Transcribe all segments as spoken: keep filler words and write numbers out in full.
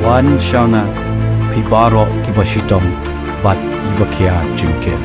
Wan sha nga, phi baroh kiba shitom bad kiba khia jingkit.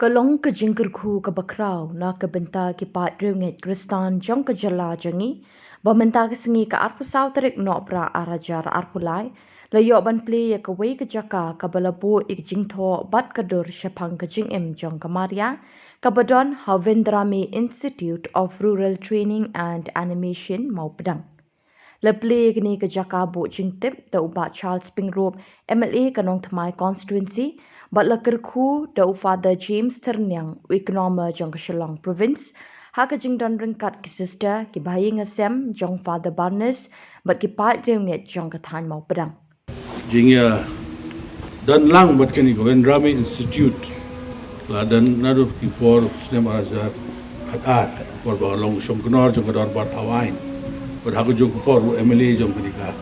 Ka long ka jingkyrkhu kaba khraw na ka bynta ki paid riewngeit Khristan jong ka jylla jong ngi, ba mynta ka sngi ka arphew saw tarik Nohprah ar hajar arphew lai, la ïoh ban plie ïa kawei ka jaka kaba la buh ïa ka jingthoh bad ka dur shaphang ka jingim jong ka Maria, kaba don ha Vendrame Institute of Rural Training and Animation, Mawpdang. La plie ïa kane ka jaka buh jingtip da u Bah Charles Pyngrope, M L A ka Nongthymmai Constituency, bad la kyrkhu da u Father James Thyrniang, u Economer jong ka Shillong Province, ha ka jingdon ryngkat ki sister, ki bahaïing hasem jong Father Barnes, bad ki paid riewngeit jong ka thaiñ Mawpdang. Jingïadon lang bad kane ka Vendrame Institute la don naduh ki por snem ar hajar khatar, por ba long shongknor jong ka dorbar thaw aiñ. Bad ha kajuh ka por u M L A jong kane ka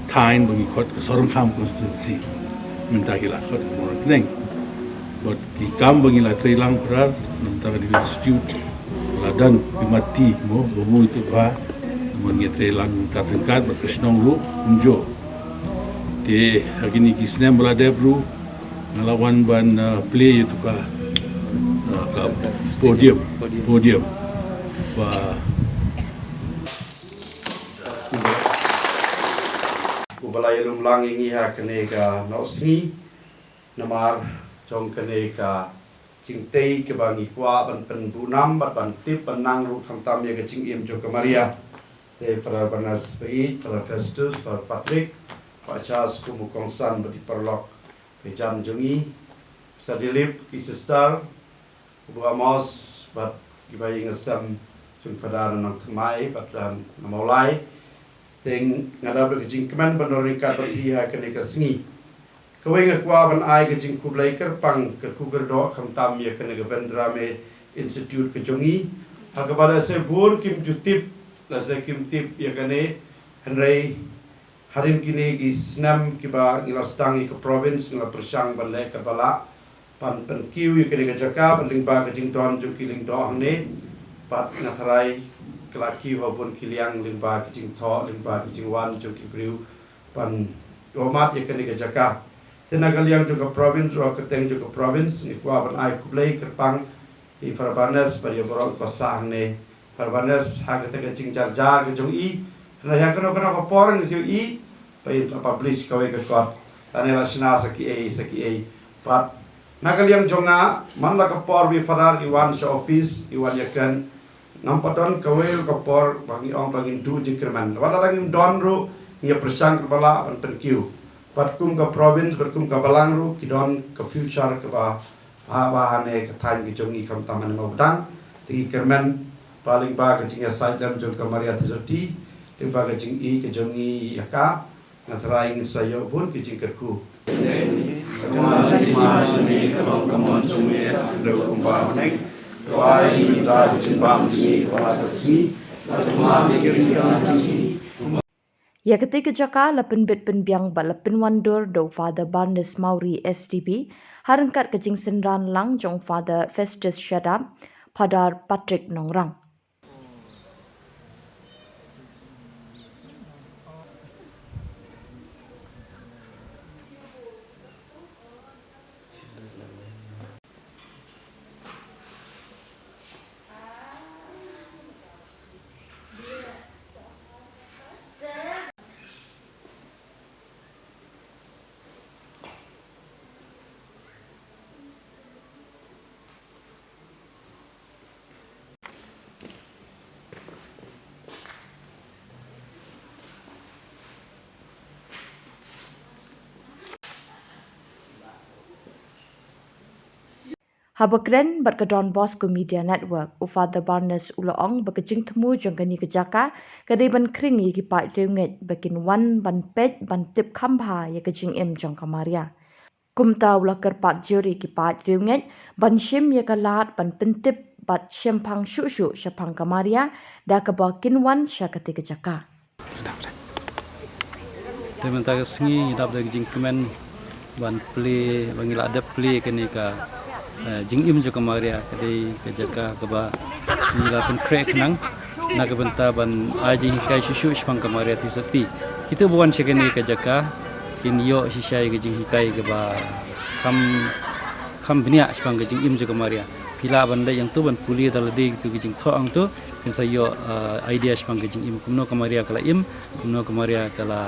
thaiñ ba ngi khot ka Sohryngkham Constituency, mynta ki la khot ka Mawryngkneng. Bad ki kam ba ngi la trei lang phrar na ka bynta kane ka institute, la don ki matti mo ba mut ba, ba ngi trei lang ryngkat bad ka shnong ruh kumjuh. Te ha kine ki snem ba la dep ruh nga la wan ban, uh, plie ïa ka, uh, ka podium, podium ba uba la ïalum lang ïa ngi ha kane ka nohsngi. Namar jong kane ka jingtei kaba ngi kwah ban pynbuh nam bad ban tip ban nang ruh khamtam ïa ka jingim jong ka Maria. Te Father Barnes ba ïeit, Father Festus, Father Patrick, Bah Charles kum u kongsan bad i paralok ka jan jong ngi, Father Dilip, ki sister, u Bah Amos bad ki bahaïing hasem jong Father Nongthymmai bad, um, na Mawlai. Te nga dap da ka jingkmen ban don ryngkat bad phi ha kane ka sngi. Kawei nga kwah ban ai ka jingkhublei kyrpang, ka kyrkhu kyrdoh khamtam ïa kane ka Vendrame Institute ka jong ngi, ha kaba lehse bun kim ju tip, lehse kim tip ïa kane, hynrei hadien kine ki snem kiba ngi la sdang ïa ka province, ngi la pyrshang ban leh katba lah ban pynkiew ïa kane ka jaka, bad lyngba ka jingdon jong ki lyngdoh hangne, bad nga tharai ka la kiew ha bun ki liang lyngba ka jingthoh, lyngba ka jingwan jong ki briew ban ïohmat ïa kane ka jaka. Te na ka liang jong ka province, ruh ka kyrteng jong ka province, ngi kwah ban ai khublei kyrpang ïa i Father Barnes bad ïa baroh kiba sah hangne. Father Barnes, ha kata ka jingjar jar ka jong i, hynrei ha kano kano ka por ngi shu i ba in la publish kawei ka kot, lane la shna sa kiei sa kiei. Bad na ka liang jong nga, man la ka por ba i Father i wan sha office, i wan ïakren, ngam pat don kawei ka por ba ngi ong ba ngin duh jingkyrmen. Wat la ngim don ruh, ngi ïa pyrshang katba lah ban pynkiew. Bad kum ka province, bad kum ka balang ruh, ki don ka future kaba, ha, ba hane ka thaiñ ka jong ngi khamtam hane Mawpdang. Te ngi kyrmen ba lyngba ka jingïasaid lem jong ka Maria Theisotti, lyngba ka jingïeit ka jong ngi ïa ka, nga tharai ngin sa ïoh bun ki jingkyrkhu. Ïa katei ka jaka la pynbit pynbiang bad la pynwandur da u Father Barnes Mawrie S D B, ha ryngkat ka jingsynran lang jong u Father Festus Shadap, Father Patrick Nongrang. Haba kren bad ka Don Bosco Media Network, u Father Barnes u la ong ba ka jingthmu jong kane ka jaka ka dei ban khring ïa ki paid riewngeit ba kin wan ban peit ban tip kham bha ïa ka jingim jong ka Maria. Kumta u la kyrpad jur ïa ki paid riewngeit ban shim ïa ka lad ban pyntip bad shemphang shuh shuh shaphang ka Maria da kaba kin wan sha kata ka jaka. Te mynta ka sngi ngi dap da ka jingkmen ban plie, ba ngi la dep plie kane ka, eh, jingim jong ka Maria, ka dei ka jaka kaba ngi la pynkhreh khnang na ka bynta ban ai jinghikai shuh shuh shaphang ka Maria Theisotti. Kito ba wan sha kane ka jaka kin ïoh shisha ïa ka jinghikai kaba kham, kham bniah shaphang ka jingim jong ka Maria. Phi lah ban leit hangto ban pule da lade kito ki jingthoh hangto, kin sa ïoh, eh, idea shaphang ka jingim, kumno ka Maria ka la im, kumno ka Maria ka la,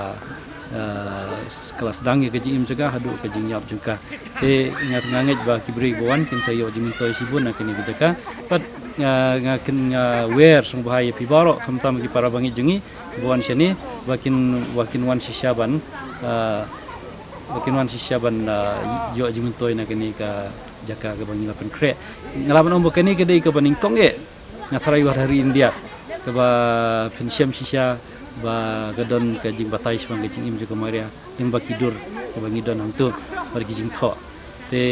eh, s-, ka la sdang ïa ka jingim jong ka haduh ka jingïap jong ka. Te nga, nga ngeit ba ki briew ba wan kin sa ïoh jingmyntoi shibun na kane ka jaka. Bad, eh, nga kin, nga wer sngewbha ïa phi baroh, khamtam ki para bangeit jong ngi ba wan shane, ba kin, ba kin wan shisha ban, eh, ba kin wan shisha ban, eh, ïoh jingmyntoi na kane ka jaka kaba ngi la pynkhreh. Nga lah ban ong ba kane ka dei kaba nyngkong eh nga tharai wat ha ri India kaba pynshem shisha ba ka don ka jingbatai shaphang ka jingim jong ka Maria lyngba ki dur kaba ngi don hangto bad ki jingthoh. Te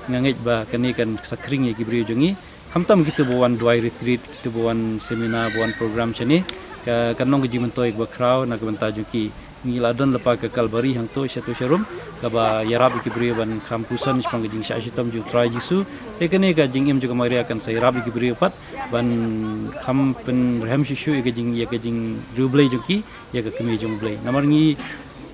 nga ngeit ba kane kan sa khring ïa ki briew jong ngi, khamtam kito ba wan duwai retreat, kito ba wan seminar, ba wan program shane, ka, kan long ka jingmyntoi kaba khraw na ka bynta jong ki. Ngi la don lypa ka Kalbari hangto shato sharum, kaba ïarap ïa ki briew ban kham puson shaphang ka jingshah shitom jong u Trai Jisu. Te kane ka jingim jong ka Maria kan sa ïarap ïa ki briew pat ban kham pynrhem shuh shuh ïa ka jing, ïa ka jingriewblei jong ki ïa ka Kmie jong U Blei. Namar ngi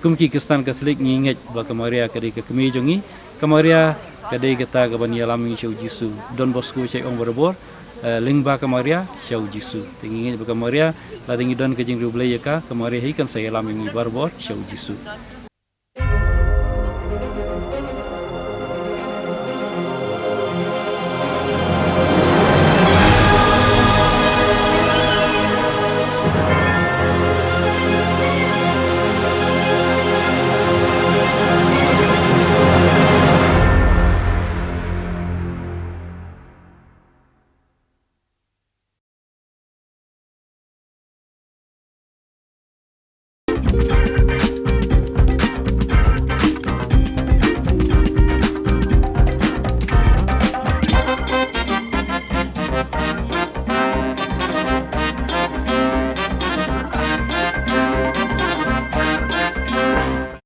kum ki Khristan Katholik ngi ngeit ba ka Maria ka dei ka Kmie jong ngi. Ka Maria ka dei kata kaban ïalam ïa ngi sha u Jisu. Don Bosco shai ong barabor, eh, lyngba ka Maria sha u Jisu. Te ngi ngeit ba ka Maria, lada ngi don ka jingriewblei ïa ka, ka Maria hi kan sa ïalam ïa ngi barabor sha u Jisu.